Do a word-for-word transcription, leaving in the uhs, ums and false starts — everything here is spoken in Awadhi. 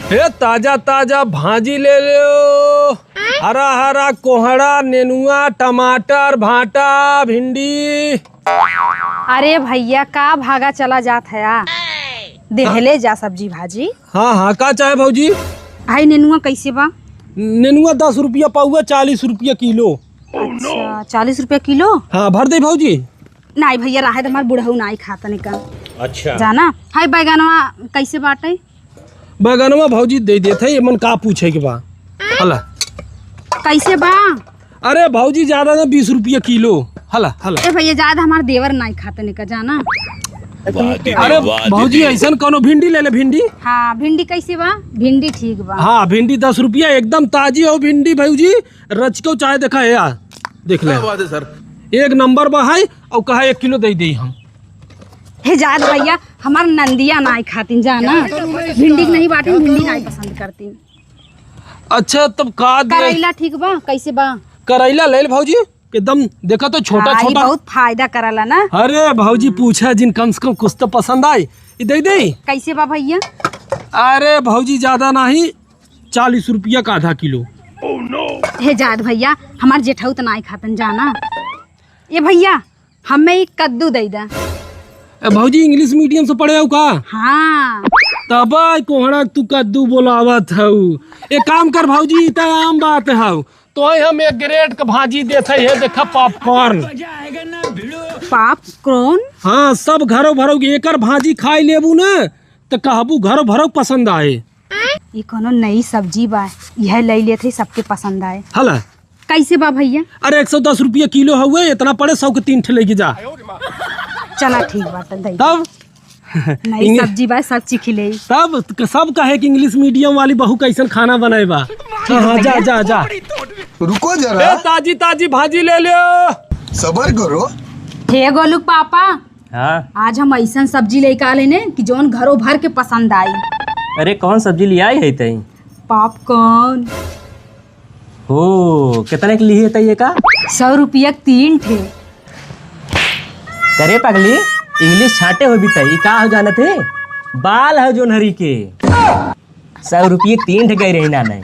हे, ताजा ताजा भाजी ले लो, हरा हरा कोहड़ा, नेनुआ, टमाटर, भाटा, भिंडी। अरे भइया, का भागा चला जात है आ? देहले जा सब्जी भाजी। हाँ हाँ, का चाहे भौजी? हाई नेनुआ कैसे बा? नेनुआ दस रुपया पउआ, चालीस रुपया किलो। अच्छा, चालीस रुपया किलो? हाँ, भर दे भौजी। नाई भइया, रहे दे, हमार बुढ़ऊ नाई खातन का। अच्छा। जाना। हाई बैगनवा कैसे बाटे? बैगनवा भौजी दे देत है, एमन का पूछे के बा? हला। कैसे बा? अरे भौजी, ज्यादा ना, बीस रुपया किलो। हला, हला। ए भइया, ज्यादा हमार देवर नाई खातन का, जाना। अरे भौजी, ऐसन कौनो भिंडी ले ले, भिंडी। हाँ, भिंडी कैसे बा? भिंडी ठीक बा। हाँ, भिंडी दस रुपया, एकदम ताजी हो भिंडी भौजी, रचको चाहे देखा है यार, देख ले। क्या बात है सर? एक नंबर बा है, और कहा एक किलो दे दे हम। हे जात भइया, हमार नंदिया नाई खातिन जाना, भिंडी के नहीं बाटिन, भिंडी नाई पसंद करतिन। अच्छा, तब का दे? करैला ठीक बा, कैसे बा? करैला ले ले भौजी, एकदम देखा तो छोटा हाँ, ई छोटा। बहुत फायदा करला ना। अरे भौजी, पूछा जिन, कम से कम कुछ तो पसंद आए। ई दे दे। कैसे बा भइया? अरे भौजी, ज्यादा नहीं, चालीस रुपया का आधा किलो। हे जात भइया, हमार जेठऊ त नाई खातन जाना। ए भइया, हमें एक कद्दू दे दा। ए भौजी, इंग्लिश मीडियम से पढ़े हो का? हाँ। तब आई कोहड़ा तू कद्दू बोलावत हऊ। एक काम कर भौजी, ई त आम बात हऊ। तो हम एक ग्रेड के भाजी देत है, ये देखा पॉपकॉर्न। पॉपकॉर्न? हाँ, सब घरो भरो एकर भाजी खाई लेबू ना, त कहबू घरो भरो पसंद आए। ई कोनो नई सब्जी बा, यह ले लेत है, सबके पसंद आए। हला। कैसे बा भइया? अरे, एक सौ दस रुपया किलो हउए, इतना पड़े, सौ के तीन ठे लेके जा। चला ठीक बा, त दे। तब? नई इंग्लिश सब्जी बा, सब चीज खिले। तब क-, सब कहे कि इंग्लिश मीडियम वाली बहू कैसन खाना बनाए बा। हाँ, हाँ, जा, जा, जा। रुको जरा। ए, ताजी, ताजी भाजी ले लियो। सबर करो। हे गोलू पापा, हाँ। आज हम ऐसन सब्जी लेके आ लेने कि जौन घरों भर के पसंद आई। अरे, कौन सब्जी ले आई है तई? पॉपकॉर्न। हो, कितना के लिए तई ये का? सौ रुपया के तीन ठे। करे पगली, इंग्लिश छाटे हो भी तई, ई का हो जानत है? बाल है जोन हरी के। सौ रुपये तीन ठे गई रही ना नहीं।